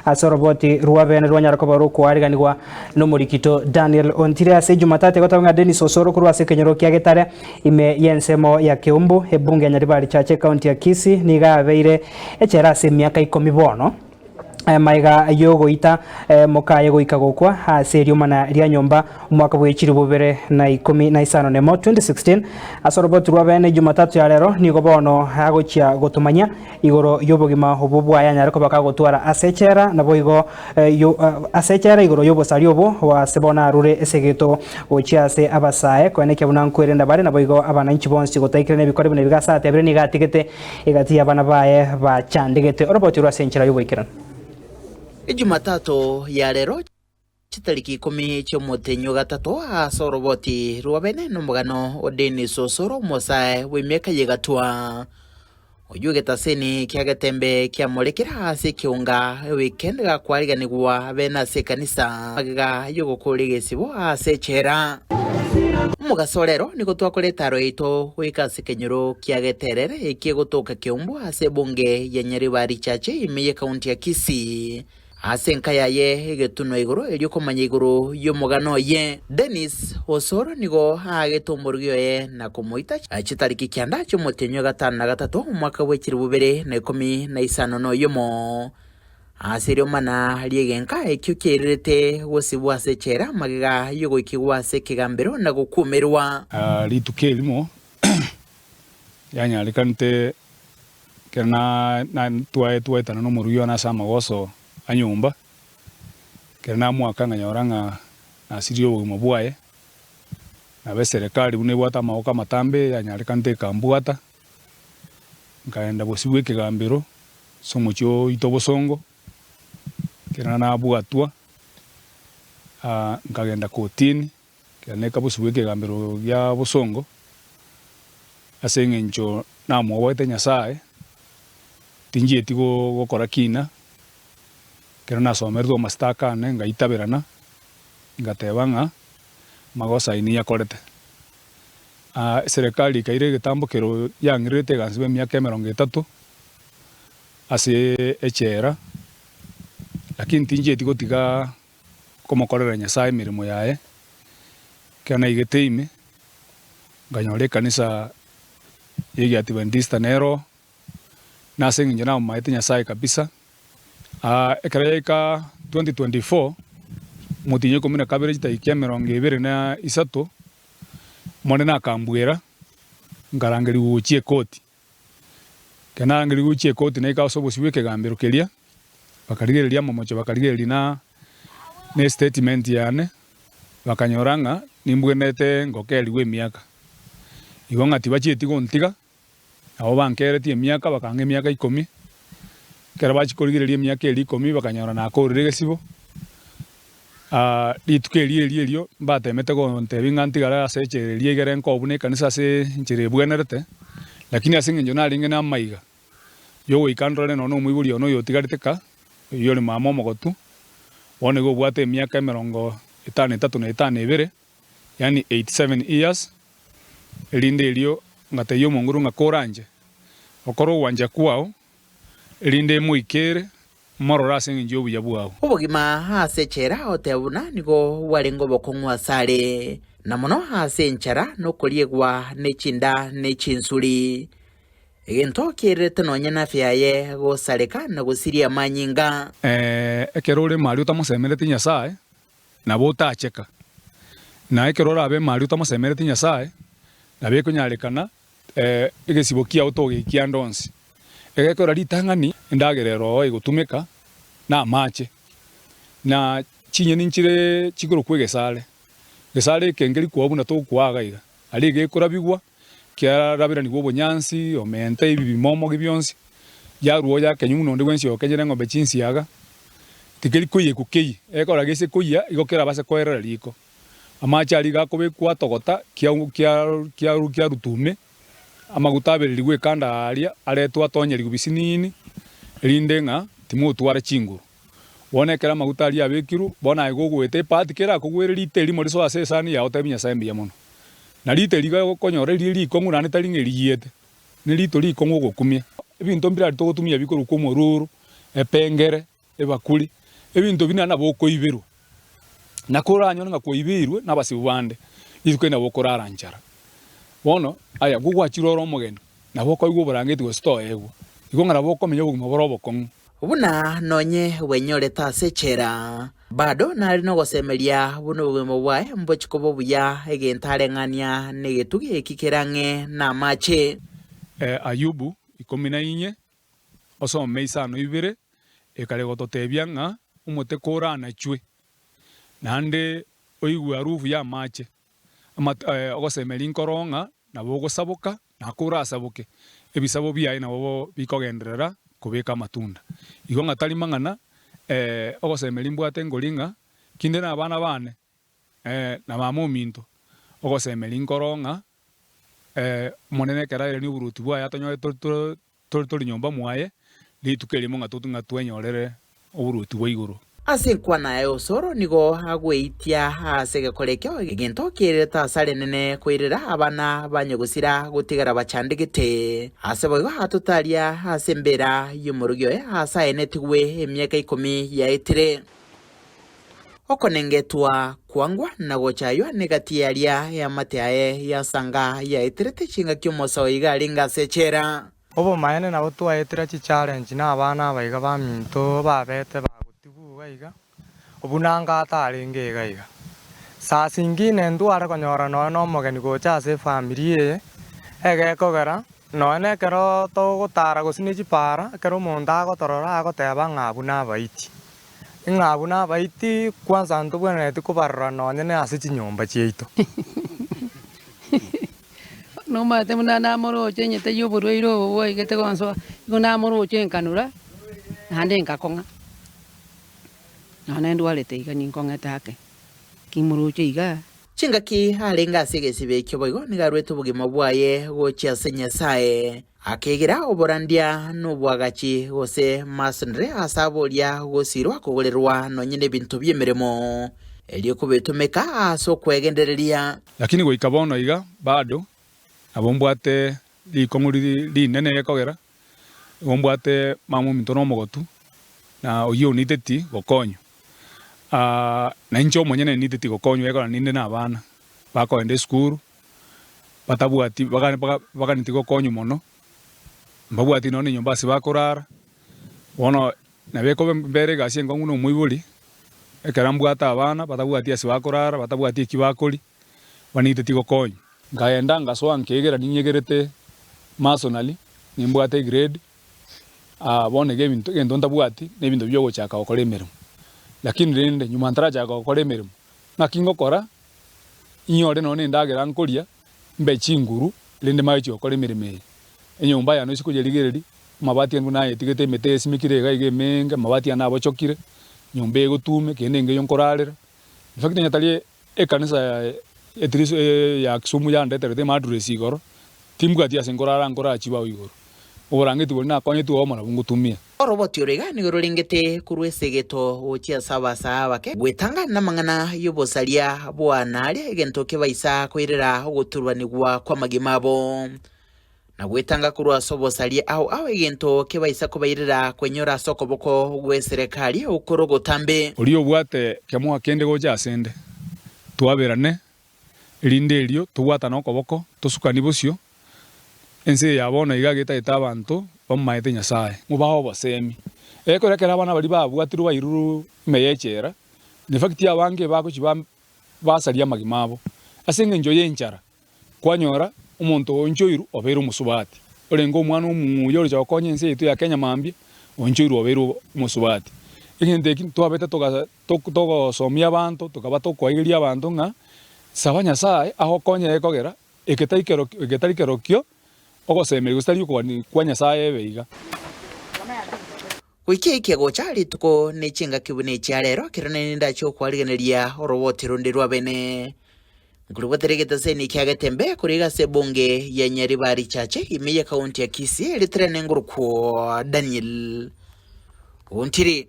Ase oroboti rwa bene rwanyara koba rokoariganigwa nomorikito Daniel Ontire ase Jumatatu egoteba ng'a Dennis Osoro korwa ase ekenyoro kia Getare ime y'ensemo ya Keumbu, ebunge ya Nyaribari Church ecounty ya Kisii nigo abeire echela ase emiaka ikomi bono magega yogoita mokaye goika gokwa ase eriomana ria nyomba omwaka bwe chilifu bibere na ikomi na isano nemo, 2016. Ase oroboti rwa bene Jumatatu ya rero nigo bono agochia gotomanyia Igoro y'obogima obwo bwaye anyare koba kagotwara ase echela, naboigo ase echela igoro y'obosaria obwo ase bono arure esegeto gochia ase abasae, koenekia buna nkwerenda bare, naboigo abananchi bonsi gotaikire nebikore buna ebi ase atebire nigo atigete egati y'abana baye bachandegete oroboti orwo ase enchera y'oboikeranu. Ejumatatu ya rero Chitariki ikomi chi'omotenyi o gatato ase oroboti rwa bene nomogano o Dennis Osoro omosae bw'emiaka y'egatwa, oyio egetaseni kia Getembe kiamorekire ase ekeunga eweekend gakwariganigwa bene ase ekanisa magega y'ogokora egesibo ase echela. Omogaso o rero nigo twakora etaro yaito goika ase ekenyoro kia Geterere ekie egotoka Keumbu ase ebunge ya Nyaribari Church ime y'ecounty ya Kisii. Ase enka yaye egetunwa igoro, erio komanya igoro y'omogano oye. Dennis Osoro nigo aagete omorugi oye na komoita chitariki kianda chi'omotienyi o gatano na gatato omwaka bwe chilifu bibere na ikomi na isano na oyomo. Ase eriomana ri'egenka ekio kiairerete gosibwa ase echela magega y'ogoikigwa ase ekegambero na gokumerwa. Rituko erimo yanyarekanete Ekero twaetana nomorugi one ase amagoso a nyomba, ekero namoaka nkanyora ng'a nasiririe obogima bwaye, nabo eserekari buna ebwate amaboko amatambe yanyarekanete ekambwata, nkaenda bosio bwa ekegambero ase omochie oito Bosongo, ekero nabwatwa nkagenda kotini. Ekero naika bosio bw'ekegambero gia bosongo, ase engencho namoboete Nyasae, tinchieti gokora kina, ekero nasomeretwe amasitaka ane ngaitaberana, ngateba ng'a amagoso ayio niyakorete. Eserekari ekaira egetambo kero yang'irerete egansiba emiaka emerongo etato ase echela, lakini tinchieti gotiga komokorera Nyasae emeremo yaye, ekero naigete ime, nkanyora ekanisa y'Egiadventista nero, na ase eng'encho namomaete Nyasae kabisa, ekero yaika 2024, omotienyi o ikomi na kabere chidakika emerongo ebere na isato, Omonene akambuera, nkarangerigwa gochia ekoti. Ekero narangerigwe gochia ekoti naika ase obosio bw'ekegambero keria, bakarigereria amamocho bakarigereria na na estatement yane, bakanyora ng'a nimbwenerete ngokerigwe emiaka. Igo ng'a tibachieti gontiga, nabo bankeretie emiaka bakang'a emiaka ikomi, ekero bachia korigereria emiaka eria ikomi bakanyora nakorire egesibo. Rituko erio erio erio mbatemete gontebia ng'a ntigare ase echela eria egere nkobe buna ekanisa ase enchera ebwenerete, lakini ase eng'encho narenge namaiga yogoika ndore nonya omoibori one oyotigarete ka, oyio ore mama omogotu, bono iga obwate emiaka emerongo etano etato na etano ebere, yaani 87 years, erinde erio ngatebia omonguru ng'a koranche, okore ogwancha kwao, erinde emoikere Morore ase engencho y'obuya bwao. Obogima ase echela oteba buna nigo bwarenge obokong'u asare, na mono ase enchara na okoriegwa ne chinda ne chinsuri, egento kiairerete nonya nafia yaye gosareka na gosiria amanyinga. Ekero ore maria otamosemereti Nyasae, nabo otacheka, na ekero orabe maria otamosemereti Nyasae, nabo ekonyarekana Egesibo kiao togeikia ande onsi. Egekora ritang'ani endagera eroo egotumeka namache, na chinyeni nchire chikorokwa egesare. Egesare eke nkeri kwao buna tokwaa iga iga, aria egekorabigwa kiaraberanigwa obonyansi, omente ebi bimomogi bionsi, yarwa oyakenywa buna onde bwensi okenyire eng'ombe chinsiaga, tikeri koiyekwa keyie. Egekora gese koiyia igo kerabase koerera riko. Amache aria iga akobekwa atogota kiarutwa ime, amaguta abererigwe ekanda aaria aretwe atonyerigwe bisinini, erinde ng'a timotwara chinguru. Bono ekero amaguta aria abekirwe, bono aye gogoeta epaati kerakogwere rite erimo risoe ase esani yao otebi Nyasae mbuya mono. Na rite eri iga okonyora rire rikong'u naende tari ng'a eriyiete, ne rito rikong'u ogokumia. Ebinto mbirari togotumia bikorokwa omoruru, epengere. ebakuri, ebinto buna nabo okoiberwa. Na koranyore ng'a kwaibeirwe nabasibu bande, rituko eri nabo okorara nchara. Bono, aya, ngwo gwachire ore omogeni, nabo okoigwa oborangeti gose toegwa. Igo ng'a nabo okomenya obogima bore obokong'u. Buna nonye bwenyorete ase echela, bado nare nogosemeria buna obogima bwaye mbochie koba obuya, egento areng'ania negetugi eki kere ang'e namache. Ayubu ikomi na inye, osome isano ibere, ekare gototebia ng'a omote koranachwe, naende oigwe harufu y'amache, ogosemeria nkoro ng'a nabo ogosaboka, na korasaboke, ebisabo biaye nabo bikogenderera kobeka amatunda. Igo ng'a tari mang'ana ogosemeria mbwate nkori ng'a kinde nabana bane, na mama ominto, ogosemeria nkoro ng'a Omonene ekero airanie oboruoti bwaye atonyore tore tori nyomba mwaye, rituko erimo ng'a twenyorere oboruoti bwa igoro. Ase enkwana yaye Osoro nigo agweitia ase egekora ekio, egento kiererete ase arenene koirera abana ba nyagosira gotigara bachandegete. Ase boigo atotaria ase embera y'omorogi oye aase aenetigwe emiaka ikomi yaetire. Okonengetwa kwangwa na gochaywa negati y'aria eamate aye yasanga yaeterete chingaki omosa oyo iga arenge ase echela. Obomaene nabo twaetera chichallenge na abana aba iga baminto babete bagotigwa iga iga, obuna anga atarenge iga iga. Saa zingine ntware konyora nonya na omogeni gocha ase efamiri eye, egekogera nonya na ekero togotara gose ne chipara, ekero omonto agotorora agoteba ng'a abwo nabaiti. Ng'a abwo nabaiti kwansa ntobwenereti kobarora nonya ne ase chinyomba chiaito. Nomanyete buna namoroche onye tari oborwaire obo bwaigete gonsoa, igo namoroche nkanura, naende nkakong'a. Nonya ndwarete iga ninkong'ete ake, ki moroche igaa. Chingaki arenge ase egesibo ekio boigo nigo aruete obogima bwaye gochia ase Nyasae. Akegera oborandia nobwagachi gose masonry ase aboria gosirwa kogorerwa nonye nebinto bi'emeremo, erio kobitumeka ase okwegendereria. Lakini goika bono iga bado nabo mbwate rikong'u rinene gekogera, igo mbwate mama ominto na omogotu, na oyio oniteti gokonywa. Na inche omonyene niteti gokonywa gekogera ninde na abana bakogenda esukuru, batabwati baganeti gokonywa mono, mbabwati nonya na enyomba ase bakorara, bono nabo ekoba mbere egasi enkong'u na omoibori, ekero mbwate abana batabwati ase bakorara, batabwati eki bakoria, baniteti gokonywa. Nkaenda ngasoa nkeegera ninyegerete masonary, nimbwate egrade, bono iga ebinto egento ntabwati na ebinto bia ogochaka gokora emeremo. Lakini rende nyuma ntarachaka gokora emeremo, naki ngokora? Inyore nonya nendagera nkoria, mbe chinguru, erinde manye gokora emeremo eye. Enyomba yane ase koyerigereria, amabati ane buna nayetigete emete esimekire iga iga emenge, amabati ane abochokire, enyomba egotume, kende engeyo nkorarera. In fact onye tari ekanisa at least ya Kisumu yandeterete emattress igoro, timbwati ase nkorara nkorara chibao igoro. Oborangeti boria nakonyetwe obomo nabwo ngotumia. Oroboti oro iga nigo rorengete korwa esegeto gochia ase abasaa abake, gwetanga namang'ana y'obosaria bw'aana aria egento kebaisa koirera ogoturubanigwa kw'amagima abo, na gwetanga korwa ase obosaria ao ao egento kebaisa kobairera kwenyora ase okoboko gw'eserekari okore ogotambe. Oria obwate kemoa kende gocha asende, twaberane, erinde erio tobwatane okoboko, tosukanie bosio, Ense eye ya bono iga getaete abanto bamomaete Nyasae. Mobae obosemi. Ekero ekero abana baria babwatirwe bairurwe ime y'echela, in fact abange bagochia basaria amagima abo ase engencho y'enchara. Kwanyora omonto oonchoirwe obeire omosubati, orenge omwana omong'uya oroche gokonya ense yaito ya Kenya mambia, oonchoirwe obeire omosubati. Egento eki twabete togosomia abanto, tokaba tokoegeria abanto ng'a saba Nyasae agokonye ekogera Eke tari kerokio ogosemeria gose tari okogania kwa Nyasae ebe iga. Goika ekia gocha rituko ne chingaki buna echia rero, ekero nere ndache okwarigeneria oroboti runde rw'abene. Nkoribwatera egetaseni kia Getembe korwa iga ase ebunge ya Nyaribari Chache ime ye county ya Kisii eritere nengurukwo Daniel Ontiri.